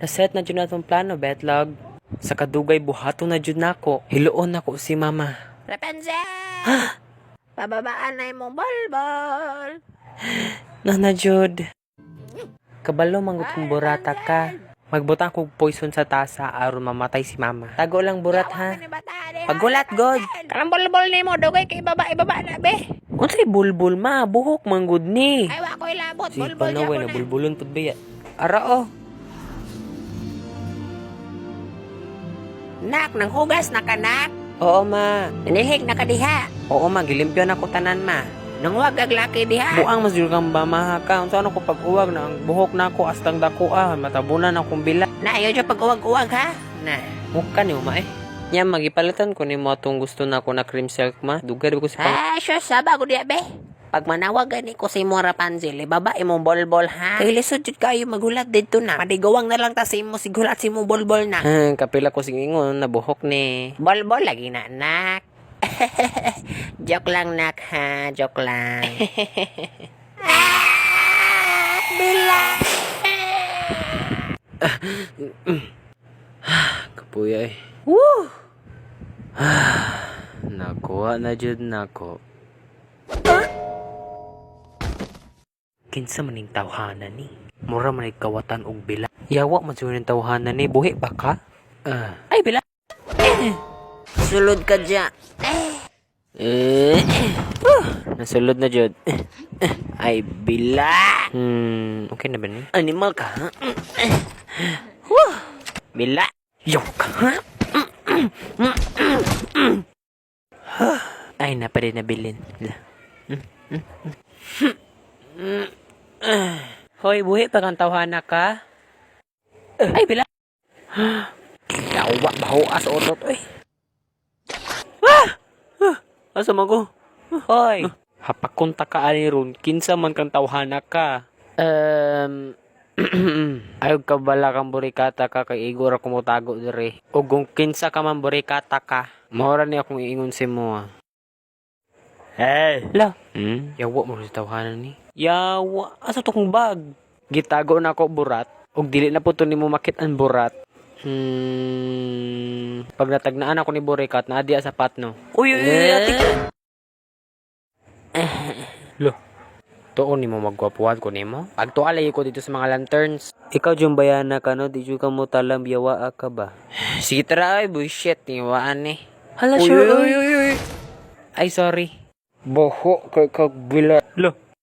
Naset na jud natong plano, Betlog. Sa kadugay buhaton na jud nako. Hiluon nako si mama. Rapunzel! Pababaan na imong bolbol. Nana jud. Kabalo mangut kung burata ka. Magbutang kog poison sa tasa aron mamatay si mama. Tago lang burat ha. Pagulat god. Kanang bolbol nimo dugay kay ibaba ibaba na be. Unsay bulbul ma? Buhok manggod ni. Ay wa ko'y labot Si bolbol panaway gyapon na na. bulbulon pud biya. Ara oh. Nak, nang hugas na ka nak. Oo ma. Nanihig na ka diha. Oo ma, gilimpyo na ko tanan ma. Nangwag ag laki diha. Buang mas jud kang bamaha ka. Unsa ano ko pag-uwag na ang buhok nako astang dako ah, matabunan akong bila. Na ayaw siya pag-uwag-uwag ha. Na. Mukha ni ma eh. Nya magipalitan ko nimo atong gusto nako na cream silk ma. Dugay ko sa pang Ah, sure sa ko diha be. Pag manawag gani ko si mo Rapunzel, ibaba imong bolbol ha. Kay lisod jud kayo maghulat didto na. Padigawang na lang ta sa imo sigulat si imong bolbol na. Kapila ko sing ingon na buhok ni. Bolbol lagi na nak. Joke lang nak ha, joke lang. Ah, bila. Kapuya eh. Woo! Nakuha na jud nako. Kinsa man ning tawhana ni? Mura man ning kawatan og bila. Yawa man jud ning tawhana ni, buhi ba ka? Ah. Ay bila. Sulod ka dya. Eh. Nasulod na jud. Ay bila. Okay na ba ni? Animal ka ha? Bila. Yo ka. Ha? Ay, napari nabilin. La. Hoy, buhi pa kang tawhana ka? Ay, bila. Yawa, baho as utot, oy. Ah! Ah! Asa man ko? Hoy. Hapakunta ka ani ron, kinsa man kang tawhana ka. Ayaw ka bala kang burikata ka kay igor ako motago dire. O kung kinsa ka man burikata ka, maura ni akong iingon si mo. Ah. Hey. La. Yawa mo sa tawhanan ni. Yawa, asa to kong bag? Gitago na ako burat. Og dili na po to nimo makit ang burat. Pag natagnaan ako ni Burikat, naa diya sa patno. Uy, uy, uy, ate. Lo. Tuon nimo magwapuan ko nimo. Pagtualay ko dito sa mga lanterns. Ikaw jung bayana ka no, di jud ka mo talam yawa ka ba? Sige tara ay bullshit ni waan ni. Hala Uy, sure. uy, Uy, uy, uy. Ay sorry. Boho kay kagbila. Lo.